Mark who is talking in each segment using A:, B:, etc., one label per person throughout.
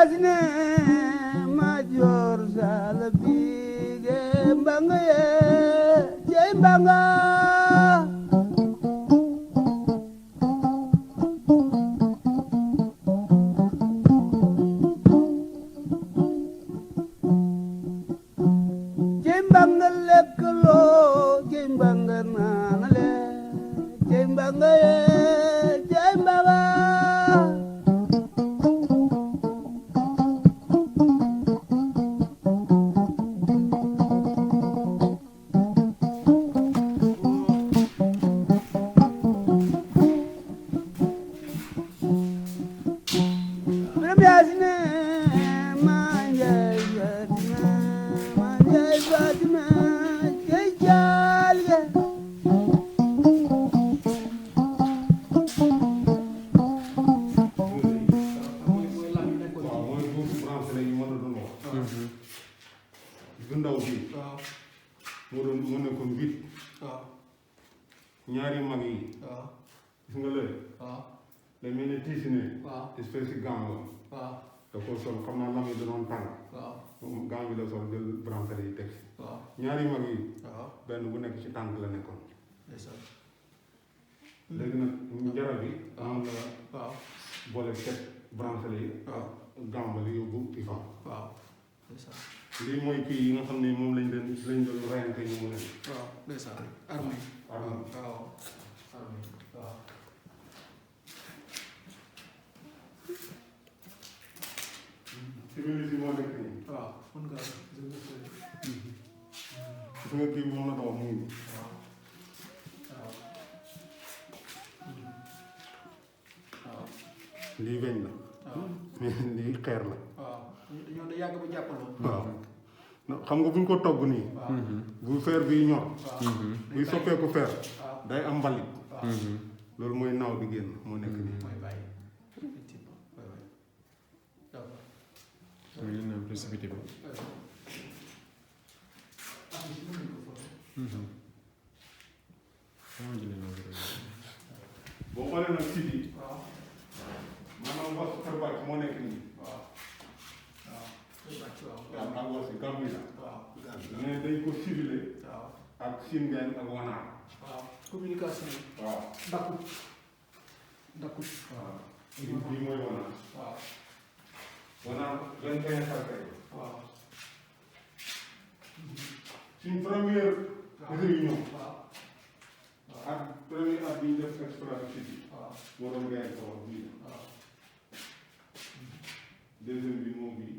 A: yasine major sala bige mbanga ye jey mbanga jey mbanga leklo jey mbanga nanale jey mbanga ye jey mbanga yasine manjay Fatima jey jalge
B: ndaw bi moo nekkoon 8 ñaari mag yi gis nga leen day mel ne tiisine espèce de gant la da ko sol xam naa lam yi danoon tàng gant bi la sol jël bracelet yi teg ñaari mag yi benn bu nekk ci tànk la nekkoon léegi nag njara bi moom la boole teg bracelet yi gant ba li yóbbu ifam lii mooy kii yi nga xam ne moom lañ doon reyante ñu mu leen
C: ndeysaan armée armée
B: civil si moo nekk nii
C: mën nga
B: gis nga kii moom la ko wax mu ngi lii weñ la lii xeer la
C: ñoo da yàgg ba jàppaloo
B: waaw xam nga bu ñu ko togg nii bu fer bi ñor buy soppeeku fer day am mbalit loolu mooy naaw bi génn moo nekk nii
C: mooy bàyyi effectivement
D: mooy li naan précipité bi
B: boo xoolee nag si bi maanaam was fer bàcc moo nekk nii waaw ak was si gam bi la mais dañ ko civilé ak singeen ak wanaar
C: communication
B: waaw
C: dakut
B: waaw bii mooy wanaar wanaar 21 sarkay suñ première réunion ak premier at bi ñu def exploration bi moo doon gaay ko wax bii deuxième bi moom bii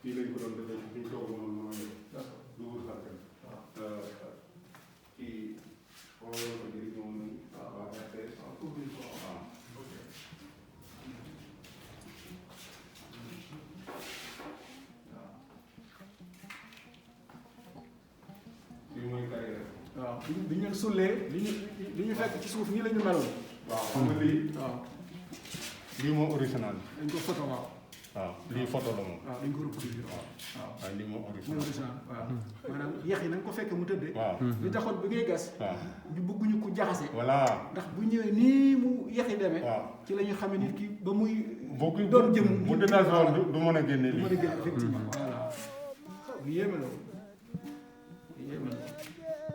B: fii lañ ko doon defee fi ñu toog noonu mën a def du wut sarkay kii xoolal ko jëriñ moom nañ waa RTS waaw fii mooy carrière
C: bi ñu leen sullee li ñu fekk ci suuf nii la ñu meloon
B: waaw xam nga lii lii moo original
C: dañ ko photo
B: waaw lii photo la moom
C: dañ ko reproduire
B: waaw lii moo original
C: maanaam yeex yi nañ ko fekk mu tëddee
B: waaw
C: li taxoon bi ngay gas ñu bëgguñu ko jaxase
B: voilà
C: ndax bu ñëwee nii mu yeex yi demee ci la ñu xamee nit ki ba muy doon jëm
B: bu détaché woon du mën a génne lii
C: mën a génne effectivement voilà bu yéeme la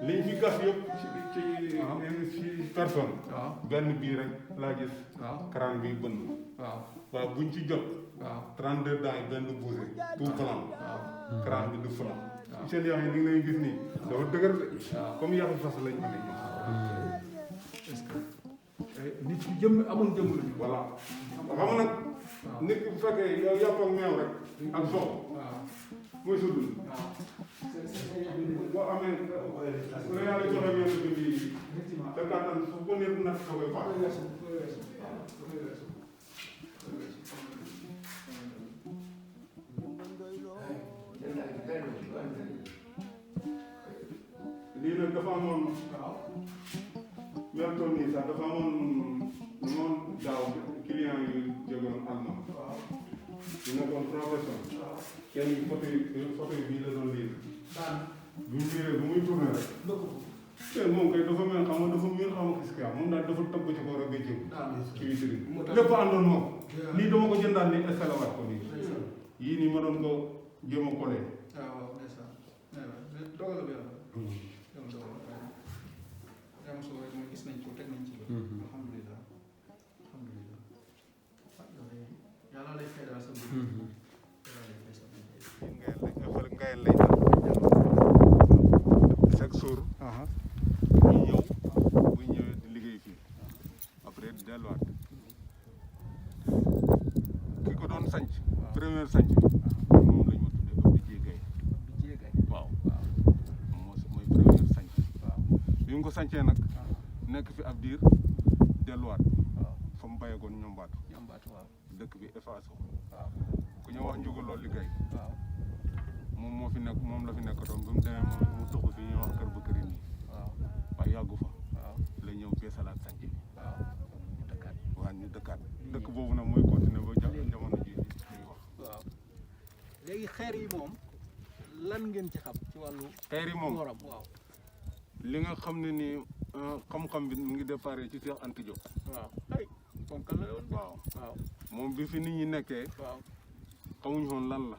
B: liñ fi gas yëpp ci personne benn bii rek laa gis karaan bi bënn waaw buñ ci jot 32 dents yi benn bousé tout blanc karaan bi du flanc seen yax yi ni ngi lay gis nii dafa dëgër de comme yaxu fas lañ amee ñoom
C: est-ce que nit ki jëm amul jëm lañu
B: voilà xam nag nit ki bu fekkee yow yàpp ak meew rek ak sox mooy sa dund boo amee la yàlla joxe yenn dund yi te kàttan su ko nekk nag da koy faax lii nag dafa amoon mertoon nii sax dafa amoon moom daaw client yu jógoon allemand ñu nekkoon professeur kenn photo yi bii la doon lire bu ñu liiree bu muy tourné rek te moom kay dafa mel xam nga dafa miin xam nga kii moom daal dafa tëgg ci kaw rek ba jëm ci vitrine lépp àndoon moom lii dama ko jëndaan ni installé waat ko nii yii nii ma doon ko jéem a collé.
C: waaw ndeysaan dogal bi yàlla dogal am solo rek mooy gis nañ ko teg nañ ci alhamdulilah alhamdulilah yàlla lay fay daal sa mbir yàlla lay fay sa mbir
B: ngayal lay tax chaque jour ñu ñëw bu ñëwee di liggéey fii après di delluwaat ki ko doon sanc première sanc bi moom lañ ma tuddee Abdou Diégay waaw mooy première sanc bi mu ko sancee nag nekk fi ab diir delluwaat fa mu bàyyeekoon ñombaatu dëkk bi effacé ku ñu wax njugu lool liggéey moom moo fi nekk moom la fi nekkatoon bi mu demee moom mu tuxu fi ñuy wax kër ba kërin yi waaye yàggu fa la ñëw beesalaat sanc bi waaw ñu dëkkaat dëkk boobu nag mooy continuer ba jamono ji ñuy wax
C: léegi xeer yi moom lan ngeen ci xam ci wàllu
B: xeer yi moom
C: waaw
B: li nga xam ne nii xam-xam bi mu ngi déparé ci Cheikh Anta Diop
C: waaw ay ponkal la woon
B: waaw moom bi fi nit ñi nekkee xamuñ xoon lan la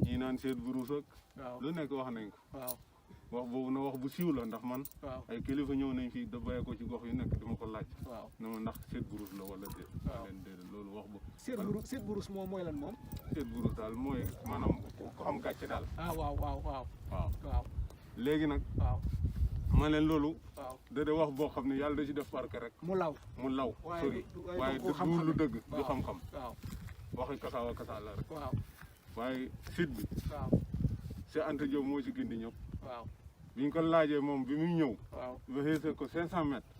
B: ñii naan seet bu ruus ak lu nekk wax nañ ko wax boobu na wax bu siiw la ndax man ay kilifa ñëw nañ fii da bàyyee ko ci gox yu nekk dama ko laaj na ma ndax seet bu ruus la wala déet leen déedéet loolu wax bu
C: seet bu ruus moom mooy lan moom
B: seet bu ruus daal mooy maanaam ko am gàcce daal
C: waaw
B: léegi nag ma leen loolu da wax boo xam ne yàlla da ci def barke rek
C: mu law
B: sori waaye du lu dëgg du xam-xam waxi kasaawa kasaa la rek waaye site bi Cheikh Anta Diop moo ci gindi ñëpp biñ ko laajee moom bi muy ñëw ba xeese ko 500 mètres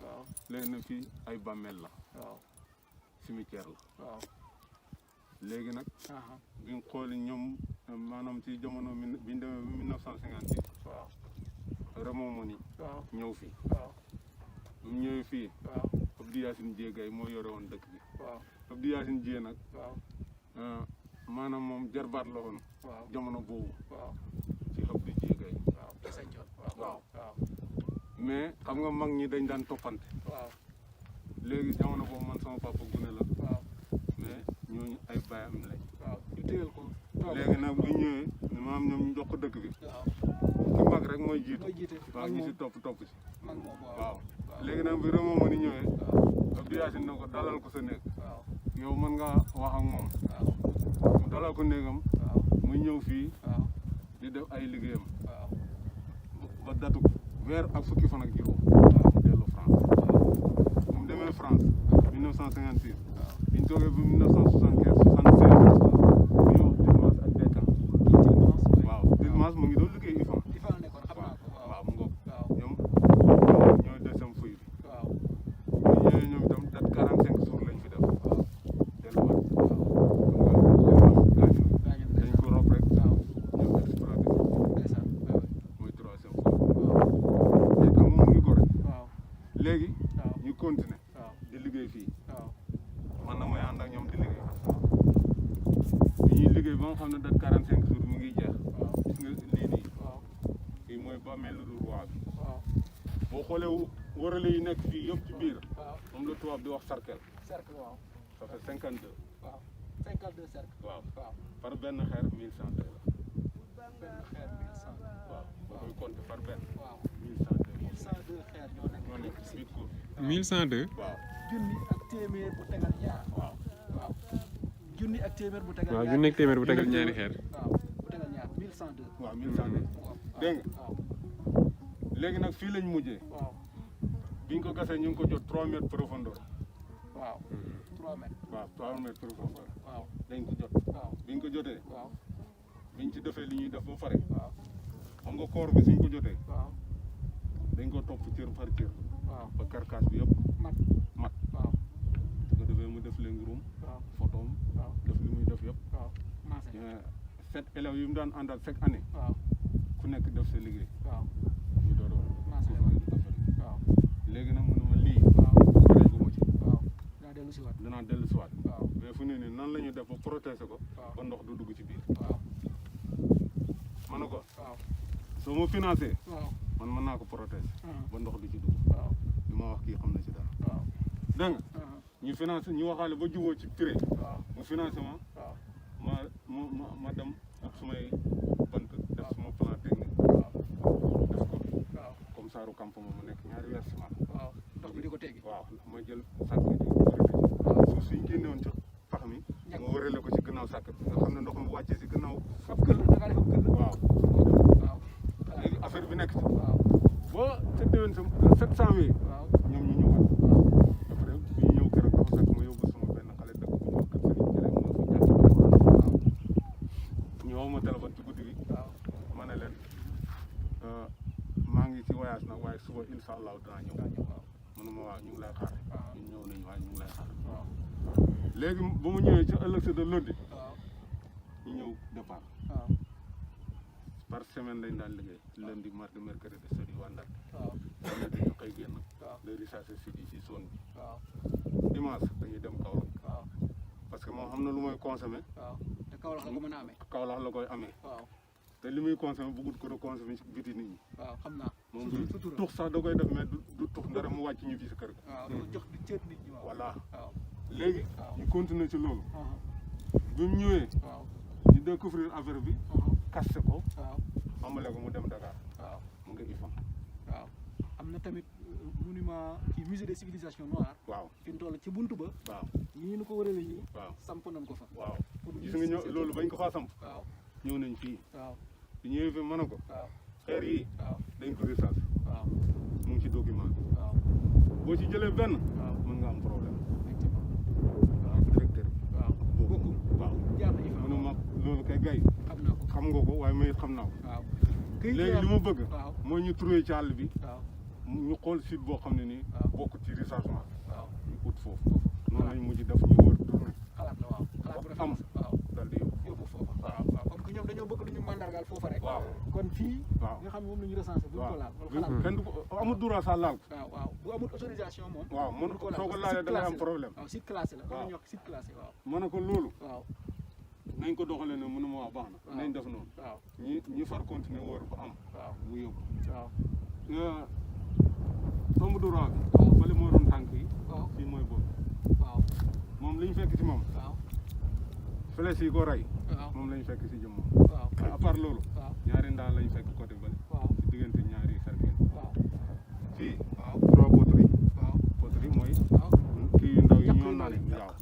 B: léegi na fii ay bàmmeel la cimetière la léegi nag biñ xooli ñoom maanaam ci jamono biñ demee 1956 Raymond Moni ñëw fii bu mu ñëwee fii Abdou Yacine Diégay moo yore woon dëkk bi Abdou Yacine Dié nag maanaam moom jarbaat la woon jamono boobu ci Abdou Diégay mais xam nga mag ñi dañ daan toppante léegi jamono boobu man sama papa gune la mais ñooñu ay baayam lañ
C: ñu téyel ko
B: léegi nag bu ñëwee maam ñoom ñu jox ko dëkk bi ki mag rek mooy jiitu waaw ñu si topp si waaw léegi nag bi Raymond Moni ñëwee Abdou Yacine na ko dalal ko sa néeg yow mën nga wax ak moom mu dalal ko néegam muy ñëw fii di def ay liggéeyam ba datu weer ak fukki fan ak juróom mu dellu France mu demee France 1956 biñ toogee ba 1975 76 ñu wax Dilmas ak Dekan waaw Dilmas mu ngi doon liggéey waaw mu ngoog ñoom ñooy deuxième feuille bi ñu ñëwee ñoom itam date 45 jours lañ fi def delluwaat dañ ko rob rek ñoom exploité mooy troisième feuille Dekan moom mu ngi gore léegi ñu continuer di liggéey fii man na mooy ànd ak ñoom di liggéey bi ñuy liggéey ba nga xam ne date 45 jours mu ngi jeex gis nga lii nii fii mooy bàmmeelu roi bi boo xoolee wërale yi nekk fii yëpp ci biir moom la tubaab di wax cercle ça fait 52 waaw par benn xeer 1102 la waaw boo koy compter par benn 1102
C: xeer
B: ñoo nekk ci biir cour
D: 1102
B: waaw
C: junni ak téeméer bu tegal ñaar junni ak téeméer bu tegal
D: waaw
C: ñaar
D: junni ak téeméer bu tegal ñaari xeer
C: bu tegal ñaar 1102
B: waaw 1102 dégg nga léegi nag fii lañ mujjee biñ ko gasee ñu ngi ko jot 3 mètres profondeur
C: 3 mètres
B: waaw 3 mètres profondeur dañ ko jot biñ ko jotee biñ ci defee li ñuy def ba pare xam nga koor bi suñ ko jotee dañ ko topp cër par cër ba carcasse bi yëpp mat su ko defee mu def leen ruum photom def li muy def yëpp 7 élèves yi mu daan àndal chaque année ku nekk def sa liggéey ñu door a léegi nag mënuma lii pareeguma ci danaa dellu siwaat mais fu ne nii nan la ñuy def ba protéger ko ba ndox du dugg ci biir ma ne ko soo ma financé man mën naa ko protéger ba ndox du ci dugg li ma wax kii xam na ci dara dégg nga ñu financé ñu waxaale ba juboo ci prix mu financé ma ma dem ak sumay bant def suma plan technique def ko comme saaru campement mu nekk ñaari weer ciment
C: ndox bi di ko teggi
B: waaw ma jël sàkk bi wërale suuf suñ génnewoon ci pax mi ma wërale ko ci gannaaw sàkk bi nga xam ne ndox mi wàccee si gannaaw
C: fab këll da ngaa def ab këll
B: waaw léegi affaire bi nekk ci boo ca déwén sa 700 wi ñoom ñu ñëwaat après bi ñu ñëw keroog dafa fekk ma yóbbu sama benn xale dëkk bu ñëw kat sëriñ jëlee moo fi jàng ñu woo ma téléphone ci guddi gi ma ne leen maa ngi ci voyage nag waaye suba incha allah dinaa ñëw mënuma waaw ñu ngi lay xaar ñu ñëw nañu waaye ñu ngi lay xaar léegi ba mu ñëwee ci ëllëg sa de lundi ñu ñëw départ par semaine lañ daan liggéey lundi mardi mercredi jeudi vendredi lundi ñu koy génn day recherche site yi ci zone bi dimanche dañuy dem Kaolack parce que moom xam na lu mooy consommé
C: te Kaolack la ko mën a amee
B: Kaolack la koy amee te li muy consommé bëggut ko de consommé ci biti nit ñi
C: xam naa
B: moom du tux sax da koy def mais du tux dara mu wàcc ñu fi si kër ga
C: jox di cër nit ñi
B: voilà léegi ñu continuer ci loolu bi mu ñëwee ñu découvrir affaire bi kaste ko amale ko mu dem Dakar mu ngi IFAN
C: am na tamit monument ci musée des civilisations noires fi mu toll ci buntu ba ñii ñu ko wërale ñi samp nañ ko fa
B: gis nga ñëw loolu bañ ko faa samp ñëw nañ fii bi ñëwee fi mën a ko xeer yi dañ ko recensé mu ngi ci document bi boo ci jëlee benn mën nga am problème directeur
C: bokku
B: mu ne ma loolu kay gay xam nga ko waaye may xam naa ko léegi li ma bëgg mooy ñu trouvé ci àll bi ñu xool site boo xam ne nii bokk ci recensement ñu ut foofu noonu lañ mujj def ñu wër tourné am dal di
C: yóbbu foofu comme que ñoom dañoo bëgg lu ñu mandargaal foofu rek kon fii nga xam ne moom la ñu recensé buñ ko laal
B: kenn du ko amul droit sax laal
C: ko bu amul autorisation moom
B: mën soo ko laalee da ngay am problème
C: site classé la dañuy wax site classé
B: ma ne ko loolu nañ ko doxalee ne mënu ma wax baax na nañ def noonu ñi far continuer wër ba am mu yóbbu tomb droit bi fële moo doon tànk yi fii mooy boobu moom li ñu fekk ci moom flèche yi ko rey moom lañ fekk si jëmm mais à part loolu ñaari ndaal lañ fekk côté bële ci diggante ñaari cercle fii 3 poteries mooy kii yu ndaw yi ñoo naan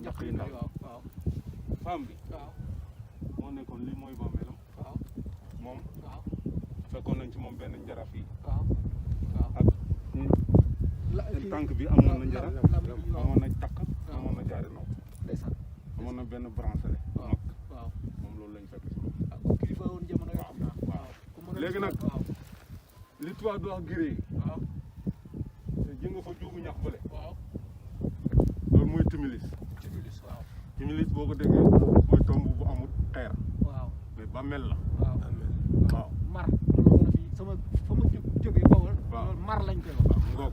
B: ñaq yu ndaw femme bi moo nekkoon lii mooy bàmmeelam moom fekkoon nañ ci moom benn njaraf yi ak tànk bi amoon na njara amoon na takk amoon na jaari nopp amoon na benn bracelet mag moom loolu lañ fekk ci moom
C: kilifa woon jamono
B: léegi nag li tubaab di wax géré ji nga fa juubu ñax bële loolu mooy timilis timilis boo ko déggee mooy tomb bu amul xeer mais bàmmeel la
C: mar loolu fii sama fa ma jógee Bawol loolu mar lañ koy wax
B: ngoog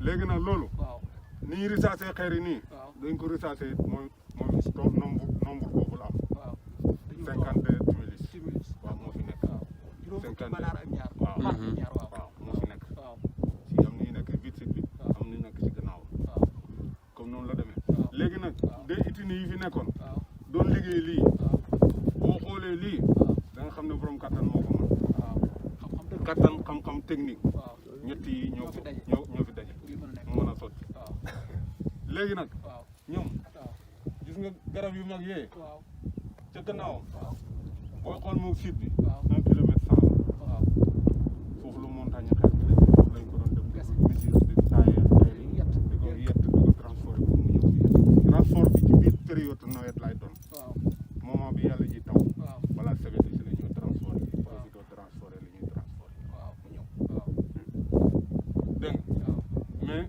B: léegi nag loolu ni ñu recensé xeer yi nii dañ ko recensé mooy nombre boobu la am 52 timilis waaw moo fi nekk 52 waaw moo fi nekk si am nañu nekk biir site bi am nañu nekk ci gannaaw comme noonu la demee léegi nag des itinéraires yi fi nekkoon doon liggéey lii boo xoolee lii da nga xam ne borom kattan moo ko mën kattan xam-xam technique ñett yi ñoo fi daje mu mën a sotti léegi nag ñoom gis nga garab yu mag yee ca gannaaw booy xool moom site bi 1 kilomètre 100 foofu lu montagne xeer bi lañ ko doon dem mesure di taaye di ko yett di ko transport pour mu ñëw fii transport bi ci biir période nawet lay doon moment bi yàlla ji taw balaa sebeti si la ñuy transport yi profité transport li ñuy transport mu ñëw dégg mais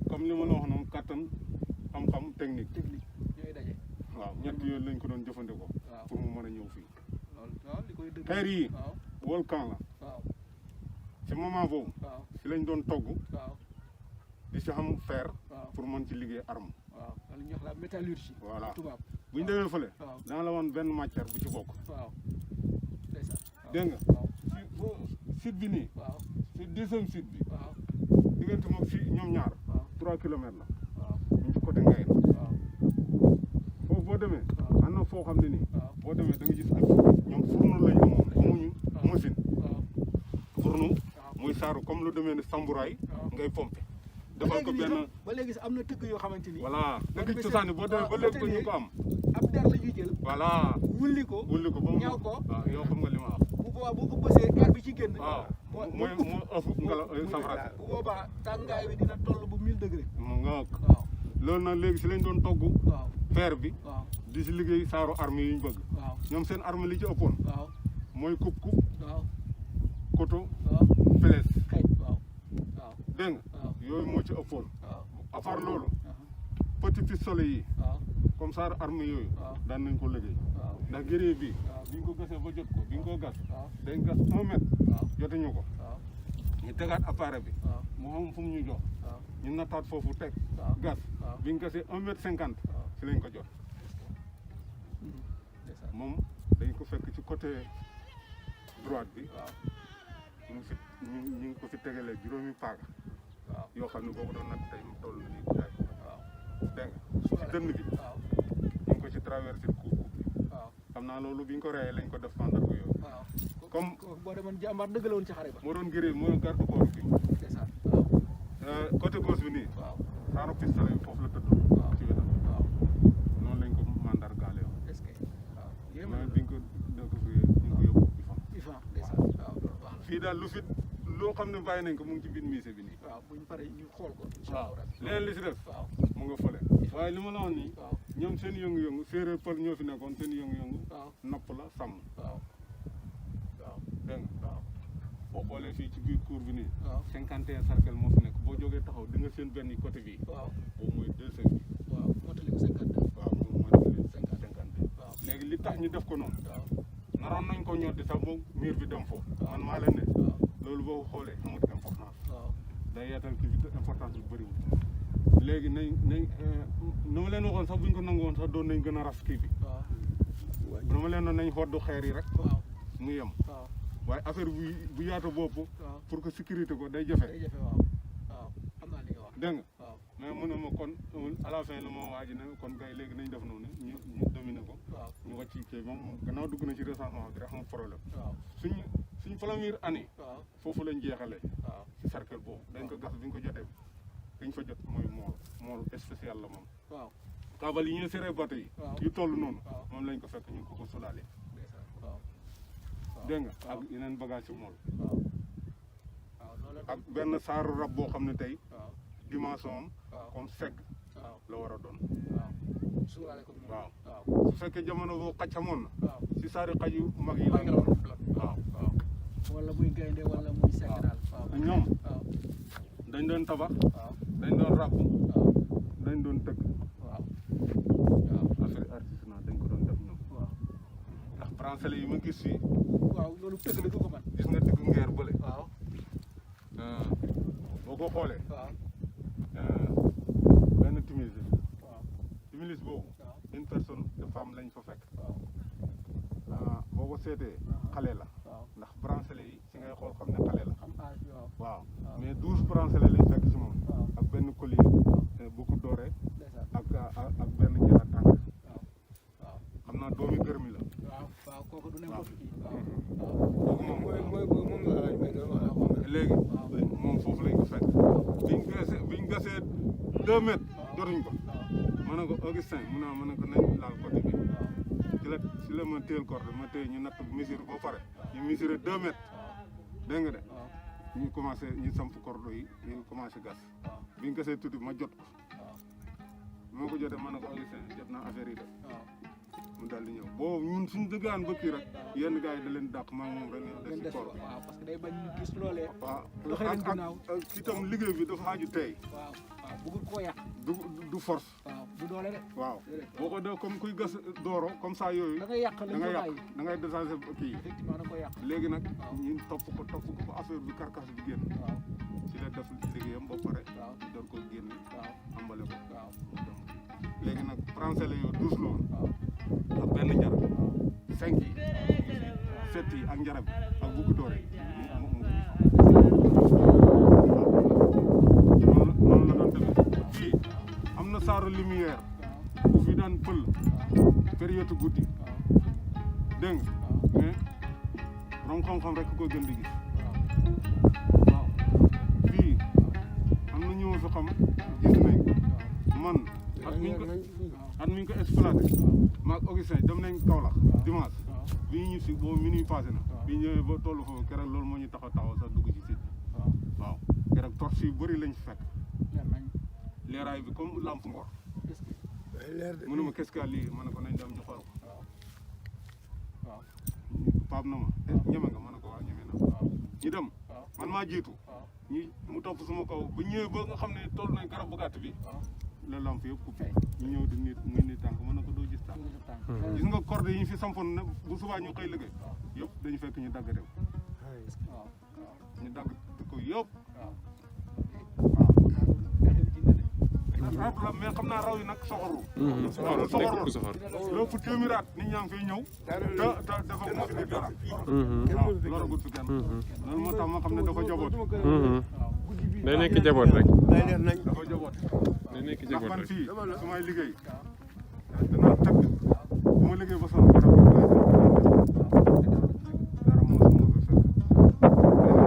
B: comme li ma la wax noonu kattan xam-xam technique
C: ñooy daje
B: waaw ñett yooyu lañ ko doon jëfandikoo pour mu mën a ñëw fii xeer yi volcan la ci moment boobu ci lañ doon togg di si xam fer pour mën ci liggéey arme
C: li ñuy wax la métallurgie
B: voilà
C: tubaab
B: bu ñu demee fële dana la woon benn matière bu ci bokk dégg nga site bi nii ci 10e site bi diggante moom si ñoom ñaar 3 kilomètres la ñu ci côté Ngaye foofu boo demee am na foo xam ne nii boo demee da nga gis ak ñoom fourneau lañu moom amuñu machine fourneau muy saaru comme lu demee ne samburaay ngay pompe defal ko benn
C: ba léegi sax am na tëgg yoo xamante ni
B: voilà dëgg cosaan boo demee ba léegi ñu ko am
C: ab der la ñuy jël
B: voilà
C: wulli ko
B: ba mu
C: ñaw ko
B: waaw yow xam nga li ma wax
C: bu boobaa boo ko bësee air bi ci génn
B: waaw mooy moo ëpp ngelaw safara
C: bu boobaa tàngaay bi dina toll bu 1000 degré
B: nga
C: waaw
B: loolu nag léegi si lañ doon togg
C: waaw
B: fer bi
C: waaw
B: di si liggéey saaru arme yi ñu bëgg
C: waaw
B: ñoom seen arme li ci ëppoon
C: waaw
B: mooy kub
C: waaw
B: koto
C: waaw
B: flees
C: xëy waaw waaw
B: dégg nga
C: waaw
B: yooyu moo ci ëppoon
C: waaw
B: à part loolu petit pistolet yi
C: waaw
B: comme saaru arme yooyu
C: waaw
B: daan nañ ko liggéey
C: waaw
B: ndax gëree bi
C: waaw
B: bi ñu ko gasee ba jot ko bi ñu ko gas
C: waaw
B: dañ gas 1 mètre
C: waaw
B: jotuñu ko
C: waaw
B: ñu tegaat appareil bi
C: waaw
B: mu xam fu mu ñu jox
C: waaw
B: ñu nattaat foofu teg
C: waaw
B: gas
C: waaw
B: bi ñu gasee 1 mètre 50
C: waaw
B: si lañ ko jot
C: ndeysaan
B: moom dañ ko fekk ci côté droite bi
C: waaw
B: ñu ngi ko fi tegalee juróomi paaga
C: waaw
B: yoo xam ne boo ko doon natt tey mu toll nii guddaay
C: waaw
B: dégg nga ci dënn bi
C: waaw
B: ñu ngi ko ci traversé coupe bi
C: waaw
B: xam naa loolu bi ñu ko reyee lañ ko def mandarga yooyu
C: waaw
B: comme
C: boo demoon jàmbaar dëgg la woon ci xare ba
B: moo doon gëree moo garde corps bi
C: ndeysaan waaw
B: côté gauche bi nii
C: waaw
B: saaru pistolet yi foofu la tëdd
C: waaw
B: ci wetam
C: waaw
B: noonu lañ ko mandargaale woon
C: est-ce que waaw yéen
B: mais biñ ko découvrir ñu ko yóbbu
C: ifan ndeysaan waaw loolu baax na
B: fii daal lu fi loo xam ne bàyyi nañ ko mu ngi ci biir musée bi nii
C: waaw buñ paree ñu xool ko
B: waaw leneen li si def
C: waaw
B: mu nga fële waaye li ma la wax nii
C: waaw
B: ñoom seen yëngu-yëngu séeréer pël ñoo fi nekkoon seen yëngu-yëngu
C: waaw
B: napp la sàmm
C: waaw waaw
B: dégg nga
C: waaw
B: boo xoolee fii ci biir cour bi nii
C: waaw
B: 51 cercle moo fi nekk boo jógee taxaw di nga seen benn côté bii
C: waaw
B: boobu mooy 2 bi
C: waaw mottali ko 52
B: waaw moom mooy 52
C: waaw
B: léegi li tax ñu def ko noonu
C: waaw
B: naroon nañ ko ñoddi sax moom mur bi dem foofu man maa leen ne loolu boo ko xoolee amut importance
C: waaw
B: day yaatal kii bi importance bi bëriwul léegi nañ nu ma leen waxoon sax bu ñu ko nangu woon sax doon nañ gën a ras kii bi
C: waaw
B: dama leen nañ xoddu xeer yi rek
C: waaw
B: mu yem
C: waaw
B: waaye affaire bu yaatu bopp
C: waaw
B: pour que sécurité ko day jafe
C: day jafe waaw waaw xam naa li nga wax
B: dégg nga
C: waaw
B: mais mu ne ma kon à la fin la ma waa ji ne kon gars yi léegi nañ def noonu ñu dominer ko
C: waaw
B: ñu wàcc ci kii moom gannaaw dugg na ci recensement bi rek amul problème
C: waaw
B: suñ première année
C: waaw
B: foofu lañ jeexalee
C: waaw
B: ci cercle boobu dañ ko gas bi ñu ko jotee dañ fa jot mooy mool spécial la moom
C: waaw
B: kaabal yi ñu seree bato yi
C: waaw
B: yu toll noonu
C: waaw
B: moom lañ ko fekk ñu ko sulaale
C: ndeysaan waaw
B: dégg nga ak yeneen bagage yu mool
C: waaw waaw loolu
B: ak benn saaru rab boo xam ne tey
C: waaw
B: dimension am
C: waaw
B: comme segg
C: waaw
B: la war a doon
C: waaw suuraale ko moom
B: waaw
C: waaw
B: su fekkee jamono boo xaj amoon na
C: waaw
B: si saari xaj yu mag yi
C: maa ngi la
B: la
C: woon waaw waaw wala muy gaynde wala muy sekk daal waaw
B: ñoom
C: waaw
B: dañ doon tabax
C: waaw
B: dañ doon ràbb
C: waaw
B: dañ doon tëgg
C: waaw waaw
B: affaire artisanat dañ ko doon def ñoom
C: waaw
B: ndax français yi ma gis fii
C: waaw loolu tëgg la du ko man
B: gis nga dëgg ngeer bële
C: waaw
B: boo ko xoolee
C: waaw
B: benn timis
C: waaw
B: timis boobu
C: waaw
B: une personne de femme lañ fa fekk
C: waaw
B: boo ko seetee xale la
C: waaw
B: ndax bracelet yi si ngay xool xam ne xale la
C: am âge bi waaw
B: waaw
C: waaw.
B: mais 12 bracelet lañ fekk si moom
C: waaw
B: ak benn collier bu ko dooree
C: ndeysaan
B: ak benn jara tànk
C: waaw waaw
B: xam naa doomi gërmi la
C: waaw waaw kooku du n'importe qui waaw
B: kooku moom léegi moom foofu lañ ko fekk biñ gasee 2 mètres jotuñ ko ma ne ko Augustin mu ne ma ne ko nañ laal côté bi ci la ma téel corde ma téye ñu natt mesure ba pare ñu mesuré 2 mètres dégg nga de ñu commencé ñu samp corde yi ñu commencé gas biñ gasee tuuti ma jot ko moo ko jotee ma ne ko Augustin jot naa affaire yi de mu daal di ñëw boobu ñun suñu dëggaan ba kii rek yenn gars yi da leen dàq maa moom rek ñu des ci corde
C: waaw parce que day bañ ñu gis loolee
B: waaw
C: doxee leen ginnaaw
B: ak itam liggéey bi dafa xaaju tey
C: waaw waaw bëggul koo yàq
B: du force
C: waaw du doole de
B: waaw boo ko def comme kuy gas dooro comme ça yooyu
C: da ngay yàq lañ ko bàyyi
B: da ngay décharger kii
C: effectivement da nga koy yàq
B: léegi nag ñun topp ko ba affaire bi carcasse bi génn
C: waaw
B: ci la def liggéeyam ba pare
C: waaw
B: door ko génne
C: waaw
B: ambale ko
C: waaw
B: léegi nag français la yow 12 loolu
C: waaw
B: ak benn njarab 5 yi 7 yi ak njarab ak bugg doore noonu la doon demee fii am na saaru lumière bu fi daan pël période guddi dégg nga mais borom xam-xam rek ko gën di gis waaw fii am na ñëw fi xam gis nañ man at mi ñu ko exploité maag Augustin dem nañ Kaolack dimanche bi ñu si boobu minuit passé na bi ñëwee ba tollu foofu keroog loolu moo ñu taxaw sax dugg ci site waaw keroog torche yu bëri lañ fekk leeraay bi comme lampe ngor mu ne ma qu'est-ce que lii ma ne ko nañ dem ñu xool ko paab na ma ñeme nga ma ne ko waaw ñeme na ñu dem man maa jiitu mu topp sama kaw ba ñëwee ba nga xam ne toll nañ garab bu gàtt bi la lampe yëpp coupé ñu ñëw di nit muy nit tànk mën na ko doo gis tànk gis nga corde yi ñu fi sampoon ne bu subaa ñu koy liggéey yëpp dañu fekk ñu dagg dem ñu dagg ko yëpp waaw mais xam naa raw yi nag soxoru waaw soxor loolu fu téeméeraat nit ñaa ngi fiy ñëw te dafa mu fi dara waaw loolu gut fi kenn loolu moo tax ma xam ne dafa jaboot
D: day nekk jaboot rek
B: dafa jaboot
D: day nekk
B: ndax
D: jaboot
B: man
D: rek
B: fii su may liggéey danaa tëdd bu ma liggéey ba sonn dara moo fi fekk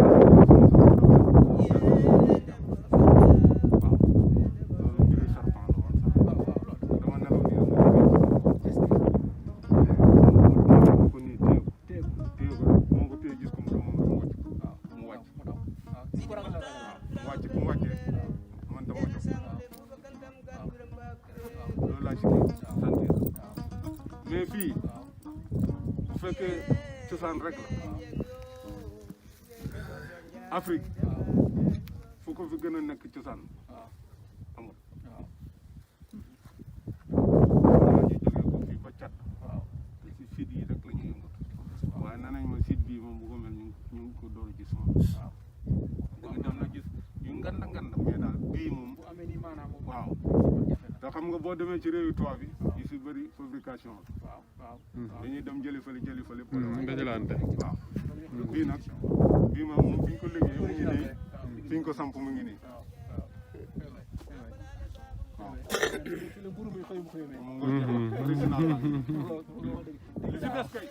B: mais fii bu fekkee cosaan rek la Afrique fu ko fi gën a nekk cosaan amul ñu jógee ko fii ba cat si site yi rek la ñuy yëngatu waaye nee nañ ma site bii moom bu ko mel ñu ngi ko door a gis moom waaw dem na gis yu nganda nganda mais daal bii moom waaw te xam nga boo demee ci réewi tubaab bi yu si bëri fabrication la dañuy dem jëli fële
D: dajalante
B: waaw bii nag bii moom fi ñu ko liggéey mu ngi nii fi ñu ko samp mu ngi nii waaw original la li si des kay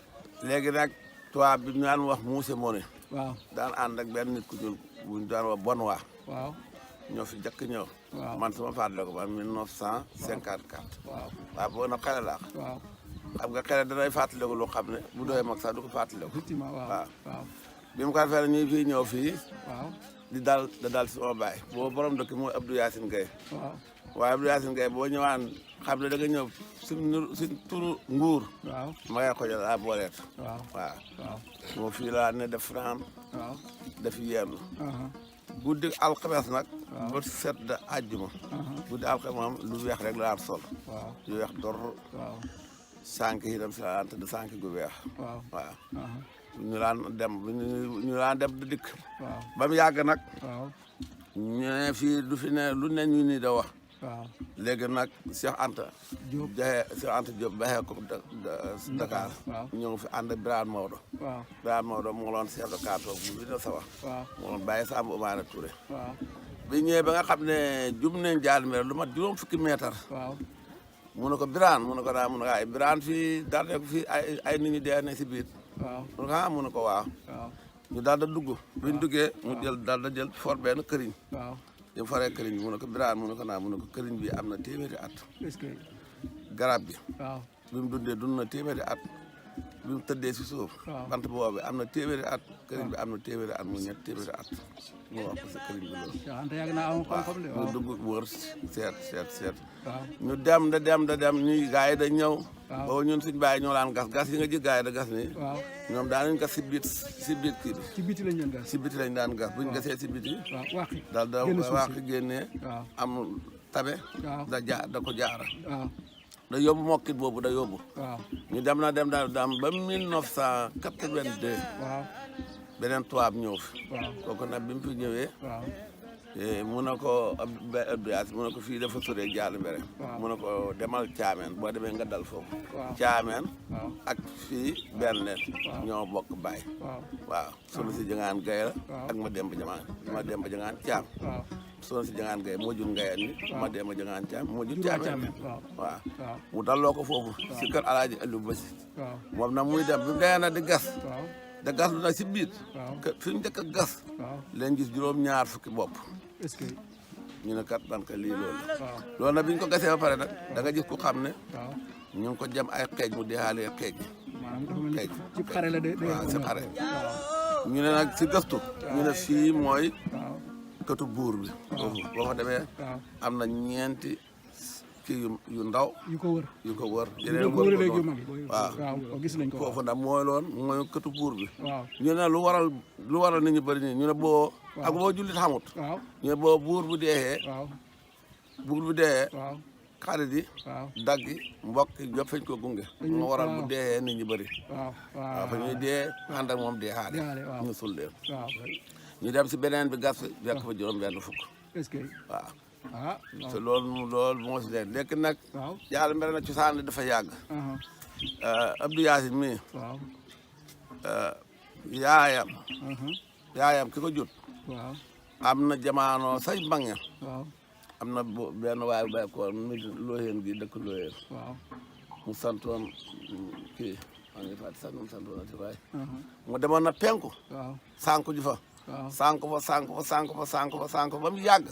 E: léegi nag tubaab bi ñu daan wax Moussé Moné
A: waaw
E: daan ànd ak benn nit ku ñuul bu ñu daan wax Benoît
A: waaw
E: ñoo fi jëkk ñëw
A: waaw
E: man sama fàttali ko man 1954
A: waaw
E: waaw boo na xale laa
A: waaw
E: xam nga xale danay fàttaliku lu xam ne bu doyee mag sax du ko fàttaliku
A: effectivement waaw waaw
E: bi mu ko defee ñuy fii ñëw fii
A: waaw
E: di dal si sama baay boobu borom dëkk mooy Abdou Yacine Gueye
A: waaw
E: waaye Abdou Yacine Gueye boo ñëwaan xam ne da nga ñëw si turu nguur
A: waaw
E: ma ngay ko jël a booleet
A: waaw
E: waaw
A: waaw
E: moo fii laa ne def fanaan
A: waaw
E: def yenn guddi alxames nag ba set da àjjuma guddi alxames moom lu weex rek la daan sol
A: waaw
E: lu weex dor
A: waaw
E: sànq yi dem si la daan tëdd sànq gu weex
A: waaw
E: waaw ñu daan dem di dikk
A: waaw
E: ba mu yàgg nag
A: waaw
E: ñu ne fii du fi ne lu ne ñu ni da wax
A: waaw
E: léegi nag Cheikh Anta
A: Diop
E: Cheikh Anta Diop baxee ko Dakar
A: waaw
E: ñëw fi ànd ak Birane Maodo
A: waaw
E: Birane Maodo mu ngi loon chef de canton bu bi na sawa
A: waaw
E: mu ngi loon bàyyi Samba Oumane Touré
A: waaw
E: bi ñëwee ba nga xam ne jub nañ jaal mer lu mat juróom fukki meetar
A: waaw
E: mu ne ko Birane mu ne ko daa mu ne ko ay Birane fii daal ne ko fii ay nit ñi dee ne si biir
A: waaw
E: mu ne ko ah mu ne ko waaw
A: waaw
E: ñu daal da dugg biñ duggee mu daal da jël for benn këriñ
A: waaw
E: ñu foree këriñ bi mu ne ko Birane mu ne ko naa mu ne ko këriñ bi am na téeméeri at
A: est-ce que
E: garab gi
A: waaw
E: bi mu dundee dund na téeméeri at bi mu tëddee si suuf
A: waaw
E: bant boobu am na téeméeri at këriñ bi am na téeméeri at mu ñett téeméeri at mu wax ko si këriñ bi loolu
A: Cheikh Anta yàgg naa am xam-xam de
E: ñu
A: waaw
E: dugg wër seet
A: waaw
E: ñu dem ñuy gars yi da ñëw
A: waaw
E: boobu ñun suñ bàyyi ñoo laan gas yi nga ji gars yi da gas nii
A: waaw
E: ñoom daanañ gas si biit kii bi
A: ci biti lañ leen gas
E: si biti lañ daan gas buñ gasee si biti
A: waaw wàqi
E: daal da
A: génn suuf si.
E: wax génnee
A: waaw
E: am tabe
A: waaw
E: da ko jaara
A: waaw
E: da yóbbu mokkit boobu da yóbbu
A: waaw
E: ñu dem ba 1982
A: waaw
E: beneen tubaab ñëw fi
A: waaw
E: kooku nag bi mu fi ñëwee
A: waaw
E: mu ne ko Abdou Yacine mu ne ko fii dafa sore Jaal Mbere
A: waaw
E: mu ne ko demal Caameen boo demee nga dal foofu
A: waaw
E: Caameen
A: waaw
E: ak fii benn
A: waaw
E: ñoo bokk baay
A: waaw
E: waaw sunu si jëngaan gay la
A: waaw
E: ak ma demba jëngaan caam
A: waaw
E: soon si jangaan gay moo jur ngayeen ni ma dee ma jangaan caam moo jur
A: Caameen
E: caameen
A: waaw
E: waaw
A: waaw
E: mu dalloo ko foofu si kër alaaji Aliou Bassi
A: waaw
E: moom nag muy dem bi mu demee nag di gas
A: waaw
E: da gas lu nag si biir
A: waaw
E: fi ñu njëkk a gas
A: waaw
E: leen gis juróom-ñaar fukki bopp
A: est-ce que
E: ñu ne kat dan ka lii loolu la
A: waaw
E: loolu nag bi ñu ko gasee ba pare nag da nga gis ku xam ne
A: waaw
E: ñu ngi ko jëm ay xeej mu deexaalee xeej yi
A: maanaam dafa mel ni
E: xeej
A: ci xare la de
E: waaw si xare
A: waaw
E: ñu ne nag si gëstu ñu ne fii mooy
A: waaw
E: këtu buur bi foofu boo fa demee
A: waaw
E: am na ñeenti kii yu ndaw
A: yu ko wër
E: yu ko wër
A: yu
E: yeneen
A: ko
E: wër
A: wër
E: ko
A: léegi yu
E: noonu
A: mag yi
E: waaw
A: waaw gis nañ ko
E: foofu nag mooy loon mooy këtu buur bi
A: waaw
E: ñu ne lu waral nit ñu bëri nii ñu ne boo ak boo jullit xamut
A: waaw
E: ñu ne boo buur bu deexee
A: waaw waaw
E: xarit yi
A: waaw
E: dagg yi mbokk yi yëpp fañ ko gunge moo waral bu deexee nit ñi bëri
A: waaw
E: waaw fa ñuy dee ànd ak moom deexaale
A: waaw
E: ñu sul leen
A: waaw
E: ñu dem si beneen bi gas fekk fa juróom-benn fukk
A: est-ce que
E: waaw
A: ah
E: te loolu moo si leen lekk nag
A: waaw
E: yàlla mbere na cosaan li dafa yàgg
A: aha
E: Abdou Yacine mii
A: waaw
E: yaayam ki ko jut
A: waaw
E: am na jamaano say mag ña
A: waaw
E: am na benn waay bu bay ko mi looyeen gi dëkk looyeen
A: waaw
E: mu santoon kii maa ngi fàtte sax mu santoon ati waay
A: aha
E: mu demoon na penku
A: waaw
E: sànku ji fa
A: waaw
E: sànku fa ba mu yàgg